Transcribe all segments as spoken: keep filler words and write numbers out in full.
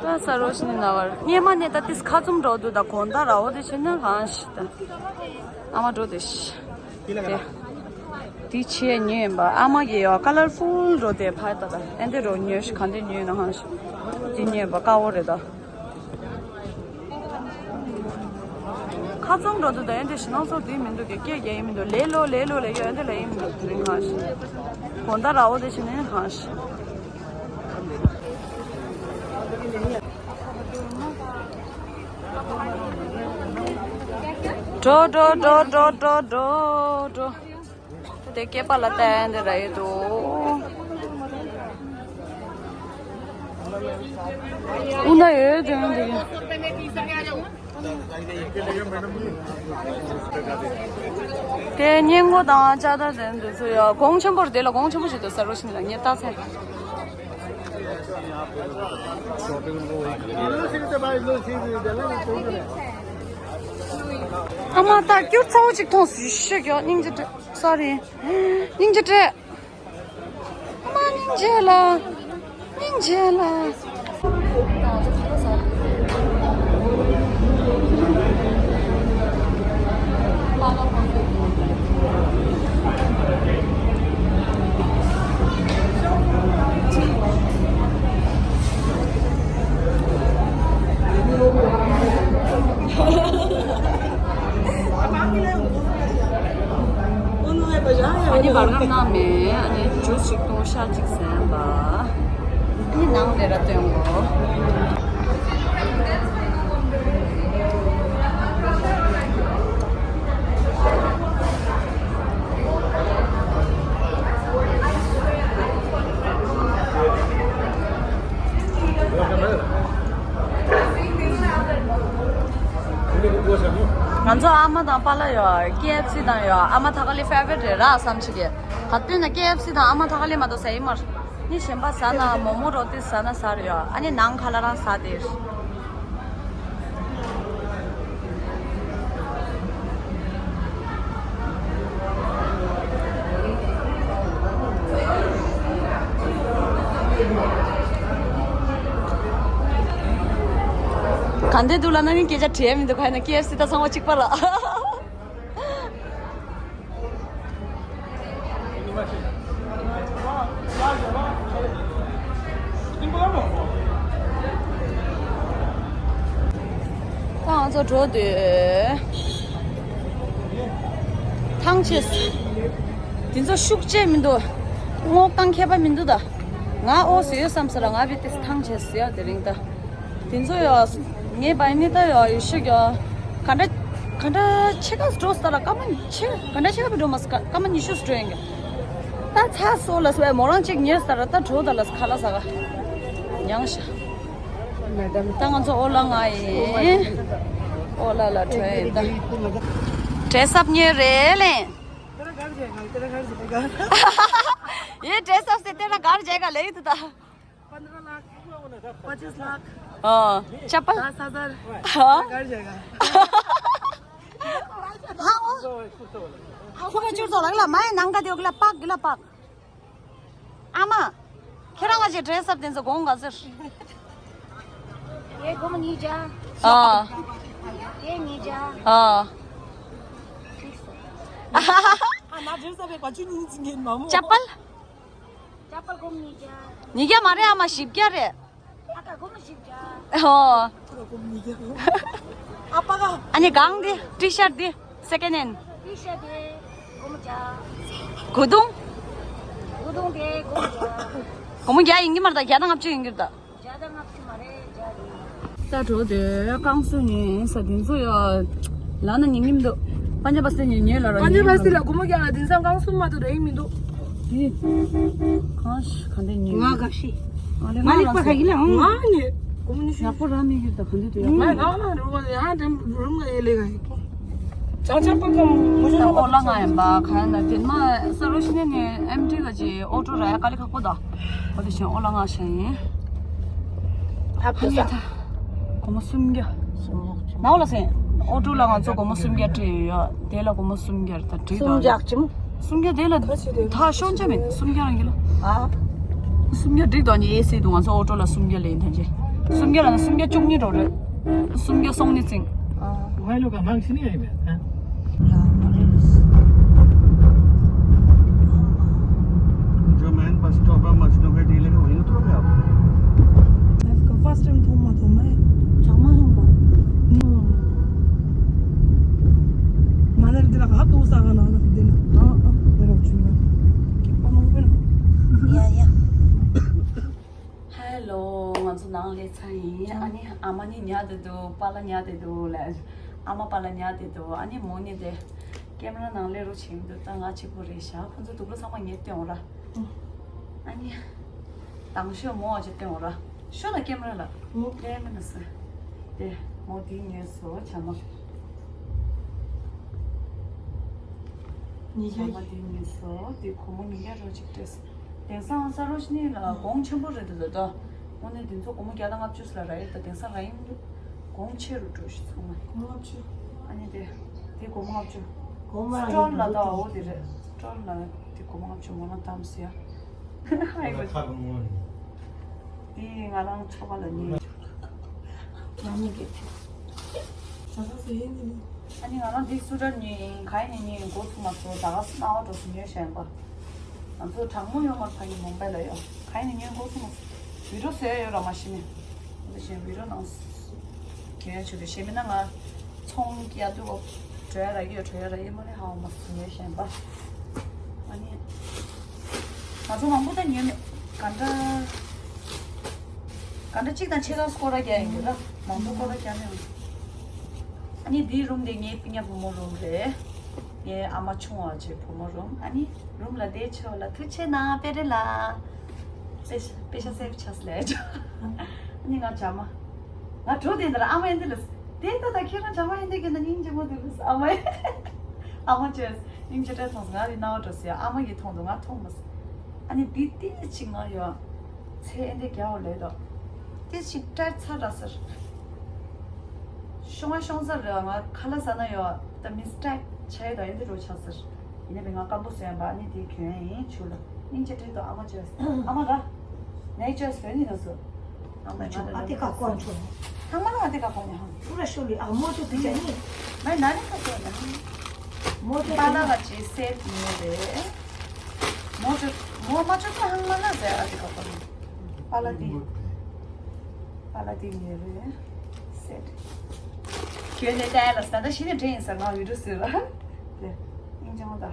ད་ས་རོ་ཤི་ནི་ན་བར་སྙེ་མ་ནས་ད་ཏིས་ཁ་ཙུམ་འགྲོ་དུ་ད་གོན་ད་ར་འོ་དེ་ཕྱིན་ན་གང་ཤི་ད། ཨ་མ་འགྲོ་དེ་ཤི། དེ་དེ་ཆེ་ཉོས་ཡིན་པ། ཨ་མ་གི་ཡོ་ཀ་ལར་ཕུལ་འགྲོ་དེ་ཕ་ད་ད་ཨེ་འདི་རོ་ཉོས་ཤི། གང་དེ་ཉོས་ན་གང་ཤི། དེ་ཉོས་པ་དཀའ་བོ་རེད་ད། ཁ་ཚང་འགྲོ་དུས་ད་ཡན་དེ་ཞི་ནང་སོར་དེ་མི་འདུག་གི་སྐད་རྒྱག་ཡིན་མི་འདུག་ལེ་ལོ་ལེ་ལོ་ལེ་ཡོད་ཡན་དེ་ལ་ཡིན་མི་འདུག་དེ་རིང་ཧང་ཞི། གོང་ད་ར་འོ་དེ་ཞི་ནས་ཧང་ཞི། འགྲོ་འགྲོ་འགྲོ་འགྲོ་འགྲོ་འགྲོ་འགྲོ། དེ་སྐེད་པ་ལ་བལྟས་འདི་ར་ཡོད་དོ། དབུ་ན་ཡོད་དོ་འདི། དེ་སྙན་ངོ་དང་ལྕགས་དར་དེ་འདི་ཚོ་ཡ་གོང་ཆེན་པོར་དེ་ལ་གོང་ཆེན་པོ་ཞིག་ཏུ་ཟ་རོ་ཞིག་ལ་ངས་ལྟ་ཚེ། ཨ་མ་ད་སྐྱུར་ཚ་བོ་ཅིག་མཐོང་སོང་ཤོད་ཀྱོ་སྙིང་རྗེ་སོ་རི། སྙིང་རྗེ་སྤྲད། མ་སྙིང་རྗེ་ལ། སྙིང་རྗེ་ལ། ཨ་ནི་བར་སྐབས་ནང་མེད། ཨ་ནི་ཇུས་ཅིག་བཏུང་ཤ་ཅིག་ཟན་པ། ཨ་ནི་ནང་ལས་ར་སྟོན་གོ། ང་ཚོ་ཨ་མ་དང་པཱ་ལགས་ཡོད། ཀེ་ཨེཕ་སི་དང་ཡོད། ཨ་མ་ཐ་ཀ་ལི་ཕེ་ཝ་རིཊ་རེད་ར་བསམ་ཞིག་གི། ག་དུས་ན་ཀེ་ཨེཕ་སི་དང་ཨ་མ་ཐ་ཀ་ལི་མ་གཏོགས་ཟ་ཡི་མ་རེད། ནི་གཞན་པ་ཟ་ན་མོ་མོ་རོ་ཏི་ཟ་ན་ཟ་རེད་ཡོད། ཨ་ནི་ནང་ཁ་ལ་རང་ཟ་དེ་རེད། ག་འདྲ་འདུག་ལབ་ན་ནི་སྐད་ཆ་དྲིས་མི་འདུག་ག་ཡིན་ན་ཀེ་ཨེཕ་སི་ད་ཚང་མ་གཅིག་པ་ར། ད་ང་ཚོ་འགྲོ་དུས་ཐང་ཆད། དེ་ཚོ་ཤུགས་ཆེ་མི་འདུག་སྔོག་སྟངས་མཁས་པ་མི་འདུག་ད་ང་ཨོ་ཟེར་ཡོད་བསམ་ས་ར་ང་བི་ཏེ་ཐང་ཆད་ཟེར་ཡ་དེ་རིང་ད། དེ་ཚོ་ཡོ། ངའི་བའི་ནི་ད་ཡོ་ཡོ་ཤུག་ཡོ། ག་འདྲ། ག་འདྲ་ཆེ་ག་འགྲོ་ས་ལ་སྐར་མ་ཆེ། ག་འདྲ་ཆེ་ག་བི་འགྲོ་མ་སྐར་མ་ཉི་ཤུ་འགྲོ་ཡིན་གི། ད་ཚ་སོ་ལ་སོ་ཡ་མོ་རང་གཅིག་ཉལ་ས་ར་ད་འགྲོ་ད་ལ་ཁ་ལ་ས་ག་མྱང་ཤ། ད་ང་ཚོ་ཨོ་ལ་ང་ཡིན། ཨོ་ལ་ལ་འགྲོ་ཡིན་ད། ཌེ་སབ་ཉོས་རེད་ལེ། ये ड्रेस आपसे तेरा घर जाएगा ले तो था। पन्द्रह लाख, पच्चीस लाख। हाँ, चप्पल। दस हजार। हाँ। घर जाएगा। हाँ, ओ। ཁོ་ཚོ་ལགས་ལ་མའི་ནང་ག་དེ་འོག་ལ་པག་གི་ལ་པག་ཨ་མ། ཁྱེད་རང་ང་ཅི་ཌེ་སབ་དེ་ཚོ་དགོངས་ག་ཟེར། ये घूम नहीं जा। हाँ। ये नहीं जा। हाँ। ठीक से। हाँ, ना ड्रेस अब एक बच्ची नहीं सिंगे मामू। चप्पल। चप्पल घूम नहीं जा। ཉིས་བརྒྱ་མ་རེད་ཨ་མ་བཞི་བརྒྱ་རེད། ཨ་ཀ་སྒོར་མོ་བཞི་བརྒྱ། ཨོ། ཨ་ཀ་སྒོར་མོ་ཉིས་བརྒྱ། ཨ་ཀ་ཨ་ནི་གང་འདི་ཊི་ཤར་འདི་སེ་ཀེན་ཧེན། ཊི་ཤར་འདི་སྒོར་མོ་བརྒྱ། གོས་ཐུང་། གོས་ཐུང་འདི་སྒོར་མོ་བརྒྱ། སྒོར་མོ་བརྒྱ་ཡིན་གྱི་མ་རེད་ད་བརྒྱ་དང་ལྔ་བཅུ་ཡིན་གྱི་རེད་ད། བརྒྱ་དང་ལྔ་བཅུ་མ་རེད་བརྒྱ་རེད། ད་འགྲོ་དེ་རྐང་སུ་ཉོས་ས་དེ་ཚོ་ཡ། ལ་ན་ཉིན་ཉིན་འདུག་པན་ཇ་བ་སི་ཉིན་ཉོས་ལ་ར་པན་ཇ་བ་སི་ལ་སྒོར་མོ་བརྒྱ་ལ་དེང་སང་རྐང་སུ་མ་འདུག་རེད་མི་འདུག་དེ། གང་ཤ་ག་འདྲ་ཉོས། ང་ག་ཤི། ང་ལེ་ང་ལེགས་པ་ག་ཡིན་ལ་ང་ཉོས། སྒོར་མོ་ཉི་ཤུ། ཡག་པོ་ར་མི་ཡོད་ད་ག་འདྲ་འདུག་ཡག་པོ་ང་ང་ང་རུ་བ་ཡ་དེ་རུམ་ང་ཡེ་ལེ་ག་ཡི། ཅང་ཅང་པ་ཀམ་མུ་ཞུ་ཨོ་ལ་ང་ཡིན་པ་ག་ཡིན་ན་དེ་མ་ས་རུ་ཤི་ནེ་ནི་ཨེམ་ཊི་ག་ཅི་ཨོ་ཊོ་ར་ཡ་ཀ་ལི་ཁག་པོ་ད། ཨོ་དེ་ཤེན་ཨོ་ལ་ང་ཤ་ཡིན། ཨ་ཕ་ས། སྒོར་མོ་སུམ་བརྒྱ། ནའོ་ལ་སེ། ཨོ་ཊོ་ལ་ང་ཚོ་སྒོར་མོ་སུམ་བརྒྱ་སྤྲད་ཡོད་ཡ། དེ་ལ་སྒོར་མོ་སུམ་བརྒྱ་རེད་ད་བྲིས་སུམ་བརྒྱ་ཅི་མོ། སུམ་བརྒྱ་དེ་ལ་ད་ཤོང་ཆ་མེད་སུམ་བརྒྱ་རང་གི་ལ། ཨ། སུམ་བརྒྱ་འགྲིག་དོ་ནི་ཨེ་སི་འདུག་ང་ཚོ་ཨོ་ཊོ་ལ་སུམ་བརྒྱ་ལེན་ཐན་ཅེ། སུམ་བརྒྱ་ལ་ན་སུམ་བརྒྱ་བཅུ་གཉིས་འགྲོ་རེད། སུམ་བརྒྱ་སོང་ནི་ཚིང་། ཨ། ཝའི་ལོ་ག་མང་ཤི་ནི་ཡ་ཡིན་མེད་ཨ། འཇར་མན་བ་སི་སི་ཊོབ་མ་ཆུ་ནོ་ག་དེ་ལེ་ག་ཝའི་ལོ་ཐོབ་ཡ། ཨ་ཁ་ཕར་སི་ཊི་ཊའིམ་མཐོང་མ་ཐོང་མ། ཅང་མ་ཐོང་མ། མ་ནར་དེ་ལ་ག་ཏོ་ས་ག་ན་ལ་དེ་ལ། ཨ་ཨ་དེ་རོ་ཆུ་ན། ཀི་པ་མང་པོ་ན། ཡ་ཡ། ཧེ་ལོ། ང་ཚོ་ནང་སླེབས་ཚར་ཡིན། ཨ་ནི་ཨ་མ་ནི་ཉལ་བསྡད་འདུག་པཱ་ལགས་ཉལ་བསྡད་འདུག་ལ། ཨ་མ་པཱ་ལགས་ཉལ་བསྡད་འདུག་ཨ་ནི་མོ་ནི་དེ་ཀེམ་ར་ནང་སླེབས་རོགས་བྱེད་འདུག་ད་ང་གཅིག་པུ་རེད་ཤག་ཁོང་ཚོ་དུག་ལོག་ཚང་མ་ངས་སྟོན་འོང་ར། ཨ་ནི་དང་ཤོས་མོ་ཨ་ཅེ་སྟོན་འོང་ར། ཤོ་ལ་ཀེམ་ར་ལ། ཨོ། ལས་མི་ན་ས། དེ་མོ་དེ་ངས་བཟོ་བྱ་མ། ཉི་ཤུ། བྱ་མ་དེ་ངས་བཟོ་དེ་སྒོར་མོ་ཉིས་བརྒྱ་རོ་གཅིག་སྤྲད། དེང་སང་ས་རོ་ཤི་ནི་ལ་གོང་ཆེན་པོ་རེད་འདུག་ད། དངོས་གནས་དེ་ཚོ་སྒོར་མོ་བརྒྱ་དང་ལྔ་བཅུ་ལ་ར་ཡོད་ད། དེང་སང་ར་ཡིན་འདུག་གོང་ཆེ་རུ་འགྲོ་ཤི་ཚང་མ། སྒོར་མོ་ལྔ་བཅུ། ཨ་ནི་དེ་དེ་སྒོར་མོ་ལྔ་བཅུ། སྒོར་མོ་ལ་སི་ཊོལ་ལ་ད་འོ་དེ་རེད། སི་ཊོལ་ལ་དེ་སྒོར་མོ་ལྔ་བཅུ་མོ་ལ་དམ་སི་ཡ། ཧ་ཧ་ཧ། ཁ་གོང་ངོ་ནི། དེ་ང་རང་ཆོ་ག་ལ་ཉེ། ང་གཉིས་ཀྱི། ད་ག་ཟེ་ཡིན་ནི། ཨ་ནི་ང་རང་འདི་སུ་འདྲ་ཉོས་ཡིན་ག་ཡིན་ནི་ཉོས་ཡིན་གོ་ཚུགས་མ་སོང་། ད་ག་སྣང་བ་འགྲོ་སོང་ཉོས་ཞན་པ། ང་ཚོ་གྲང་མོ་ཡོང་མར་ཕ་གི་མོམ་པའི་ལ་ཡོད། ག་ཡིན་ནི་ཉོས་ཡིན་གོ་ཚུགས་མ་སོང་། བི་ཌིའོ་བཟོས་ཡོད་ར་མ་ཤི་ནི། འདི་བཞིན་བི་ཌིའོ་ནང་གྱོན་ཡ་ཆུ་རེ་ཞེ་མི་ན་ང་ཚོང་རྒྱག་དུས་གོ་གྲོ་ཡ་ར་གི་ཡོད་གྲོ་ཡ་ར་ཡི་མ་རེ་ཧ་བ་མ་སོང་ཉོས་ཞན་པ། ཨ་ནི། ང་ཚོ་མང་པོ་ད་ཉོས་མེད། ག་འདྲ། ག་འདྲ་གཅིག་དང་ཕྱེད་ཀ་སྐོར་ར་རྒྱག་ཡིན་གྱི་ར། མང་པོ་སྐོར་ར་རྒྱག་མེད། ཨ་ནི་འདིའི་རུམ་དེ་ངའི་སྤུན་ཉག་བུ་མོ་རུམ་རེད། ངའི་ཨ་མ་ཆུང་བ་ཆེ་བུ་མོ་རུམ། ཨ་ནི་རུམ་ལ་བསྡད་ཆོག་ལ་ཐུགས་ཆེ་གནང་པེ་རེ་ལ། པེ་ཤ་པེ་ཤ་སེབ་ཆགས་ལས་ཆོག་ཨ་ནི་ང་བྱ་མ། ང་གྲོ་དེ་འདྲ་ཨ་མ་ཡིན་དེ་ལ། དེ་ལྟ་ད་ཁྱེད་རང་བྱ་མ་ཡིན་དེ་གི་ན་སྙིང་རྗེ་མོ་དེ་ལ་ཨ་མ་ཡིན། ཨ་མ་ཅེས་སྙིང་རྗེ་སྤྲད་སོང་ང་རི་ན་བ་འགྲོ་ཟེར་ཨ་མ་ཡི་མཐོང་དུ་ང་མཐོང་མ་སོང་། ཨ་ནི་འདི་ཏི་ཅིག་ང་ཡོད། ཚེ་ཨེ་འདི་རྒྱ་བོ་ལས་དོ། ཏི་ཅིག་སྤྲད་ཚར་ར་ཟེར། ཤོང་བ་ཤོང་ཚར་རེད་ང་ཁ་ལ་ཟ་ན་ཡོད་ད་མི་སྤྲད་ཆ་ཡོད་ད་ཨེ་འདི་རོ་ཆགས་ཟེར། ཡིན་ན་བི་ང་སྐམ་པོ་སོན་པ་ཨ་ནི་དེ་གྱོན་ཡིན་ཆུ་ལ་སྙིང་རྗེ་སྤྲད་དོ་ཨ་མ་ཅེས་ཨ་མ་ར། ནའི་ཅོས་བོད་ནི་ན་སུ། ཨ་མ་ཨ་ཅོ་ཨ་ཏི་ཀ་ཀོན་ཆོ། ཧང་མ་ལ་ཨ་ཏི་ཀ་ཀོན་ཡ་ཧང་། ཨུ་ར་ཤོ་ལི་ཨ་མོ་ཅོ་ཏི་ཅ་ནི། མ་ན་ནི་ཀ་ཀོན་ཡ་ཧང་། མོ་ཅོ་པ་ལ་ག་ཅི་སེ་ཏི་ནི་རེད། མོ་ཅོ་མོ་མ་ཅོ་ཏི་ཧང་མ་ལ་ཟེ་ཨ་ཏི་ཀ་ཀོན། པ་ལ་ཏི། པ་ལ་ཏི་ནི་རེད། སེ་ཏི། ཁྱོད་ནི་ཏའི་ལ་ས་ད་ཤི་ནི་དྲན་ཡིན་ས་ང་བི་ཌིའོ་ཟེར་ལ། དེ། སྙིང་རྗེ་མོ་ད།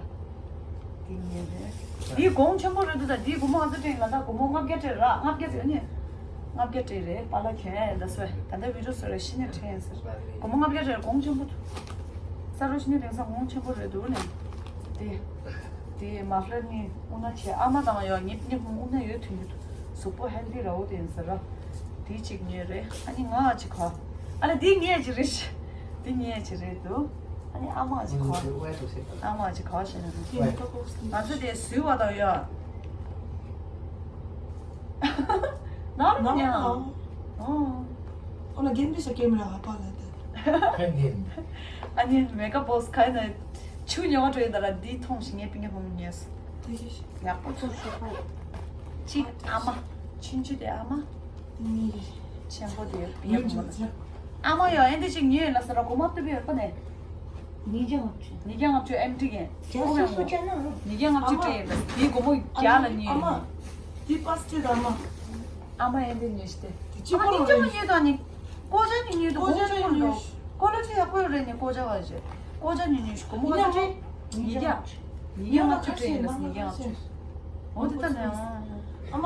འདི་ངའི་རེད། འདི་གོང་ཆེན་པོ་རེད་འདུག་ད་འདི་སྒོར་མོ་ང་ཚོ་སྤྲད་ཡིན་ལ་ད་སྒོར་མོ་ལྔ་བརྒྱ་སྤྲད་ར་ལྔ་བརྒྱ་རེད་ནི། ལྔ་བརྒྱ་སྤྲད་རེད་པཱ་ལགས་གྱོན་ཡ་ཡིན་ད་སོས་ད་ལྟ་བི་ཌིའོ་བཟོ་རེད་ཤི་ནས་ཁྲེན་ཡིན་ཟེར། སྒོར་མོ་ལྔ་བརྒྱ་སྤྲད་རེད་གོང་ཆེན་པོ་འདུག་ས་རོ་ཤི་ནས་དེང་སང་གོང་ཆེན་པོ་རེད་འདུག་ནི། དེ། དེ་མ་ཧྥ་ལར་ནི་དབུ་ན་བྱས་ཨ་མ་དང་ཡ་ཉིབ་ཉིབ་དབུ་ན་ཡོད་དུས་འདུག་གཟུགས་པོ་ཧེལ་ཐི་ར་འོ་དེ་ཡིན་ཟེར་ར། དེ་གཅིག་ཉོས་རེད་ཨ་ནི་ང་ཨ་ཅི་ག་ཨ་ལ་དེ་ཉོས་ཅི་རེད། དེ་ཉོས་ཅི་རེད་འདུག་ཨ་ནི་ཨ་མ་ཨ་ཅི་ག་ཨ་མ་ཨ་ཅི་ག་བྱས་ན་རེད། ང་ཚོ་དེ་བཟོས་པ་དང་ཡ། ནང་ལ་ཉ། ཨོ། ཨོ་ལ་རྒན་པའི་ཤ་ཀེམ་ར་ཧ་པ་ལ་དེ། ཨ་ནི་མེ་ཀ་བོ་སི་ཁ་ན་ཆུ་ཉོ་བ་འགྲོ་ཡིན་ད་ར་འདི་མཐོང་ཞིག་ངའི་པི་ཉ་བུ་མོ་ཉོས། དེ་ཡག་པོ་ཚོ་ཤོག་པ། ཅི་ཨ་མ། ཆུང་ཆུང་དེ་ཨ་མ། ཆེན་པོ་དེ་པི་ཉ་བུ་མོ་ལ། ཨ་མ་ཡོ་ཨེ་འདི་ཅིག་ཉོས་ཡོད་ལ་ཟེར་ར་གོ་མ་ཏུ་པི་ཡོད་པ་ནས། ཉིས་བརྒྱ་ལྔ་བཅུ། ཉིས་བརྒྱ་ལྔ་བཅུ་ཨེམ་ཀྲི་ཡིན། ཇ་སུ་སུ་ཅ་ན། ཉིས་བརྒྱ་ལྔ་བཅུ་སྤྲད་ཡིན་པས་དེའི་སྒོར་མོ་བརྒྱ་ལ་ཉོས་ཡིན། དེ་པ་སི་ཏི་ད་མ། ཨ་མ་ཡིན་དེ་ཉོས་ཤི་སྟེ། དེ་ཅི་ཨ་མ་ཉིན་ཅ་མ་ཉོས་དང་ནི། ཀོ་ཇ་ཉོས་ཉོས་དུ་ཀོ་ཇ་ཉོས་ཉོས། ཀོ་ལོ་ཅི་ཡག་པོ་ཡོད་རེད་ནི་ཀོ་ཇ་བ་ཞེ། ཀོ་ཇ་ཉོས་ཉོས་ཤི་སྒོར་མོ་ག་ཚོད་སྤྲད། ཉིས་བརྒྱ། ཉིས་བརྒྱ་ལྔ་བཅུ་སྤྲད་ཡིན་པས་ཉིས་བརྒྱ་ལྔ་བཅུ། འོ་དེ་ལྟ་ནས་ཨང་། ཨ་མ།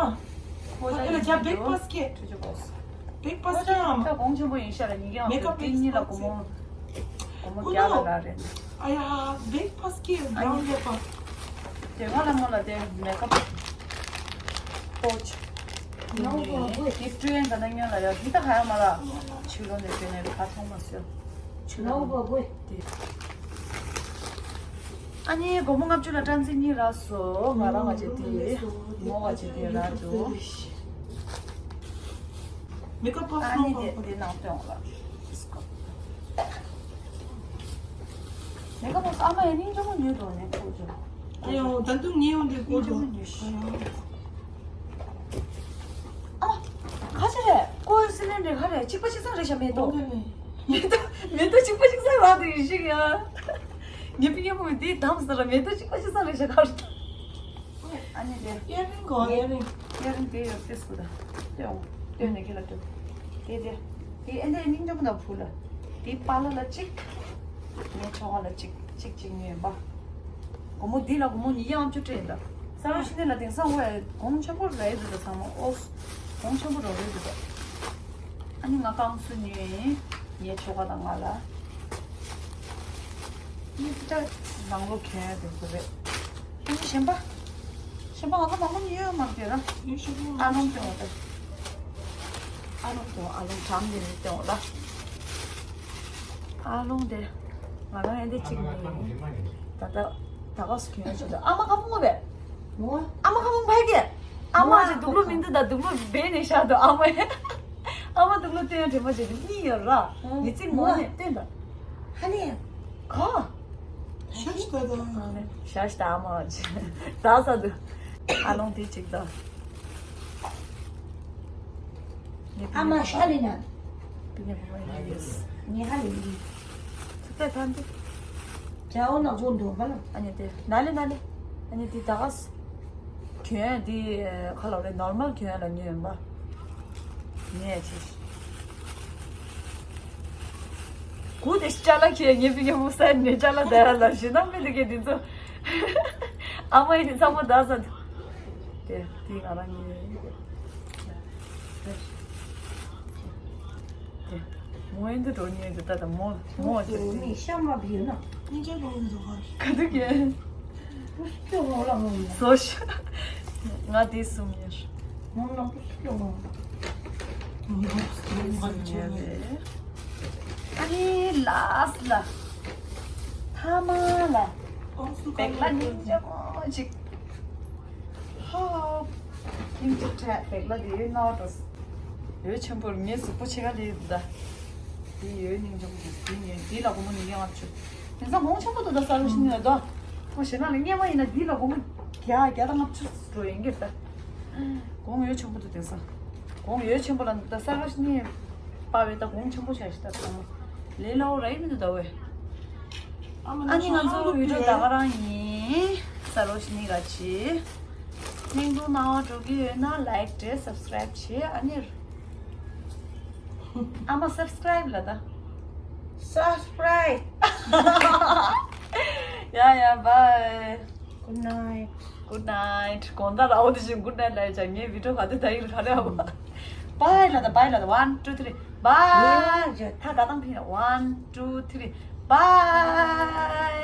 ཁོ་ཅག་ཨེ་ལ་ཇ་བེག་པ་སི་ཀེ། ཁྲུ་ཅུ་གོ་སི། བེག་པ་སི་ཀེ་ཨ་མ། ཁོ་ཅག་གོང་ཆེན་པོ་ཡིན་ཤག་ལ་ཉིས་བརྒྱ་ལྔ་བཅུ་དེ་གཉིས་ལ་སྒོར་མོ། སྒོར་མོ་བརྒྱ་ལ་རག་རེད། ཨ་ཡ། བེག་པ་སི་ཀེ་བ་རའུན་ལེ་པ། དེ་སྔ་ལ་མོ་ལ་དེ་མེ་ཀབ་པོ་ཆ། ནའོ་བ་གོས། དེ་སྤྲོད་ཡན་ག་ད་ཉོ་ལ་ཡ་དེ་ད་ཧ་ཡ་མ་ལ། ཆུ་ལོ་ནས་སྤྲོད་ནས་རུ་ཁ་ཐོང་མ་སོ། ཆུ་ལོ་ནའོ་བ་གོས། དེ། ཨ་ནི་སྒོར་མོ་ལྔ་བཅུ་ལ་སྲན་ཏི་གཉིས་རག་སོང་། ང་རང་ང་བཅས་དེ་མོ་བ་བཅས་དེ་རག་འདུག་མེ་ཀབ་བོགས་ཨ་ནི་ནང་དེ་དེ་ནང་སྟོན་ལ། མེ་ཀབ་བོགས་ཨ་མ་ཡ་སྙིང་རྗེ་མོ་ཉོས་འདུག་ནས་ཁོ་ཚོ། ཨ་ཡོ་ད་དུང་ངའི་འོང་དེ་སྙིང་རྗེ་མོ་ཉོས་ཤི། གཅིག་པ་གཅིག་སང་རེད་ཤག་མེ་ཏོག་མེ་ཏོག་མེ་ཏོག་གཅིག་པ་གཅིག་སང་རག་འདུག་ཡིན་ཤིག་ཡ། ངའི་པི་ཡ་མོ་འདི་དམ་ཟེར་ར། མེ་ཏོག་གཅིག་པ་གཅིག་སང་རེད་ཤག་གར། ཨ་ནི་དེ། ཨེ་རིང་གོ་ཨེ་རིང་། ཨེ་རིང་དེ་ཡོད་དེ་སུ་ད། སྟོན་སྟོན་ནས་ཁྱེད་ལ་སྟོན། དེ་དེ། དེ་ཨེ་འདྲའི་སྙིང་རྗེ་མོ་ད་བུ་ལ། དེ་པཱ་ལགས་ལ་གཅིག་ངའི་ཁྱོ་ག་ལ་གཅིག་གཅིག་གཅིག་ཉོས་པ། སྒོར་མོ་འདི་ལ་སྒོར་མོ་ཉིས་བརྒྱ་ལྔ་བཅུ་སྤྲད་ཡིན་ད། ས་རོ་ཤི་ནི་ལ་དེང་སང་འོ་གོང་ཆེན་པོ་རེད་འདུག་ད་ཚང་མ་ཨོ། གོང་ཆེན་པོ་རོ་རེད་འདུག་ད། ཨ་ནི་ང་བསྐང་གསོ་ཉོས་ཡིན། ངའི་ཁྱོ་ག་དང་ང་ལ། ཨ་ནི་ད་ནང་ལོགས་གྱོན་ཡ་དེ་ཚོ་རེད། ཨ་ནི་གཞན་པ། གཞན་པ་ང་ཚོ་མང་པོ་ཉོས་ཡོད་མ་རེད་ར། ཨ་ལོང་སྟོན་འོ་ད། ཨ་ལོང་སྟོན་འོ། ཨ་ལོང་གྲམ་དེ་རེད་སྟོན་འོ་ད། ཨ་ལོང་དེ། ང་རང་ཨེ་འདི་གཅིག་ནས། ད་ལྟ་ད་ག་སུ་གྱོན་ཡ་ཆུ་ད། ཨ་མ་ཁ་པོ་མོ་བས། ཨ་མ་ཁ་པོ་ཕ་གི། ཨ་མ་ཅིག་དུག་ལོག་མི་འདུག་ད། དུག་ལོག་སྦས་ནས་བཞག་འདུག་ཨ་མ། ཨ་མ་དུག་ལོག་སྟོན་ཡ་དྲན་པ་བྱེད་དུ་གཉིས་ཡོད་ར། ཡིད་ཚིག་ངོ་ནས་སྟོན་ད། ཧ་ནི། ག་ཤ་ཤ་ད་ད། ཤ་ཤ་ད་ཨ་མ་ཅིག་ད་ས་འདུག་ཨ་ལོང་དེ་གཅིག་ད། ཨ་མ་ཤ་ལི་ན། པི་ནེ་བུ་མ་ཡིན་ཡོད། ངས་ཧ་ལས་ཡིན། ཚུ་ཏེ་ཐན་ཏེ། ཇའོ་ནག་ཇོ་འདོད་པ་ལ། ཨ་ནི་དེ་ན་ལེ་ན་ལེ། ཨ་ནི་དེ་ད་ག་ས། གྱོན་དེ་ཁ་ལོ་རེ་ནོར་མལ་གྱོན་ལ་ཉོས་ཡིན་པ། ངས་ཆེ། གུ་དེ་ཅ་ལག་ཁྱེར་ངས་པི་ཀེ་མུ་སན་ནས་ཅ་ལག་དེ་ལ་ཞེ་ན་མི་དེ་གེ་དེ་ཚོ། ཨ་མ་ཡིན་ཚང་མ་ད་ས། དེ་དེ་ང་རང་ཉོས། དེ། དེ། མོ་ཡིན་དུ་འགྲོ་ཉོས་དུ་ད་ད་མོ་མོ་དེ། མི་ཤ་མ་བིའུ་ན། ཉིན་ཅག་ལོ་ཡིན་དུ་ཧ། ག་དུ་གེ། སྐྱོ་མོ་ལ་མོ་ཡིན། སོ་ཤ། ང་དེ་གསུམ་ཉོས། མོ་ལ་སྐྱོ་མོ། ཨ་ནི་ལ་སི་ལ། ཐ་མ་ལ། བེག་ལ་ཉིན་ཅག་མོ་ཅིག་ཧོ། སྙིང་རྗེ་ཕྲད་བེག་ལ་དེ་ཡོད་ནོ་ཏོ། ཡོད་ཆེན་པོར་ངས་གཟུགས་པོ་ཕྱེད་ཀ་ལས་ད། དེ་ཡོད་སྙིང་རྗེ་པོ་དེ་དེ་ངས་དེ་ལ་སྒོར་མོ་ཉིས་བརྒྱ་ལྔ་བཅུ། དེང་སང་གོང་ཆེན་པོ་འདུག་ད་ས་རུ་ཤི་ནི་ལ་དོ། ཁོ་ཞེ་ན་ལ་སྔས་མ་ཡིན་ན་དེ་ལ་སྒོར་མོ་བརྒྱ་བརྒྱ་དང་ལྔ་བཅུ་འགྲོ་ཡིན་གྱི་ད། གོང་ཡོད་ཆེན་པོ་འདུག་དེང་སང་། གོང་ཡོད་ཆེན་པོ་ལ་འདུག་ད་ས་རུ་ཤི་ནི། པ་བས་ད་གོང་ཆེན་པོ་བྱ་ཞིག་ད་ཚང་མ། ལས་སླ་བོ་ར་ཡིན་མི་འདུག་ད་བས། ཨ་མ་ང་ཚོ་བི་ཌིའོ་ད་ག་རང་ཡིན། ས་རོ་ཤི་ནི་ར་ཆི། སྙིང་རྡུང་གནང་བ་འགྲོ་གི་ཡོད་ན་ལའིཀ་བྱེད། སབ་སི་ཀ་རའིབ་བྱེད། ཨ་ནི། ཨ་མ་སབ་སི་ཀ་རའིབ་ལ་ད། སབ་སི་ཀ་རའིབ། ཡ་ཡ་བའི། Good night. Good night. དགོང་དག་ར་འོ་དེ་བཞིན་good night ལབ་ཡ་ཅག་ངའི་བི་ཌིའོ་ག་དུས་ད་ཡིན་ག་རེ་ཨ་བ། བའི་ལ་ད་བའི་ལ་ད། One, two, three. བའི། ད་ད་དང་ཕིན་ལ། One, two, three. བའི།